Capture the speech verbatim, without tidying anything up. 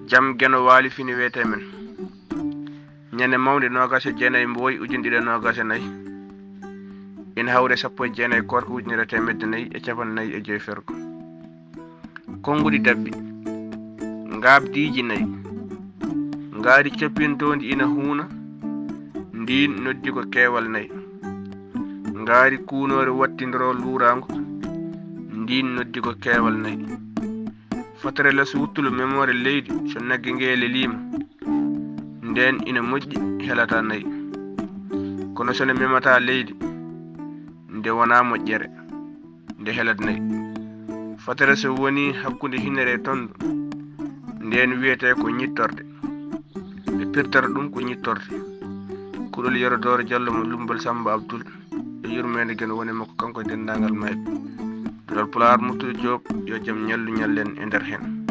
Jam Geno Waali fini wiyetee men. Ñande mawnde noogaas e jeenayi Mbooy ujunere ɗiɗi e noogaas e nayi. Ina hawri e sappo e jeenayi koorka ujunere e teemedde nayi e capanɗe nayi e joy fergo. Konnguɗi dabbi. Ngaabdiiji nayi. Ngaari coppintoondi ina huuna. Ndiin noddi ko keewal nayi. Ngaari kuunoore wattindoroo luuraango. Ndiin noddi ko keewal nayi. Fatere les wuttulo memoore leydi, so nagge ngee leliima, ndeen ina moƴƴi, helataa nayi. Kono so ne memataa leydi, nde wonaa moƴƴere, nde helat nayi. Fatere so wonii hakkunde hinere e tondo, ndeen wiyetee ko ñittorde. Ɓe pirtata ɗum ko ñittorde. Kuɗol Yero Dooro Jallo mo Lummbal Sammba Abdul, yo yurmeende Geno wone makko kanko e denndaangal maayɓe. Duɗal Pulaar Murtuɗo Joob, yo jam ñallu ñallen e nder heen.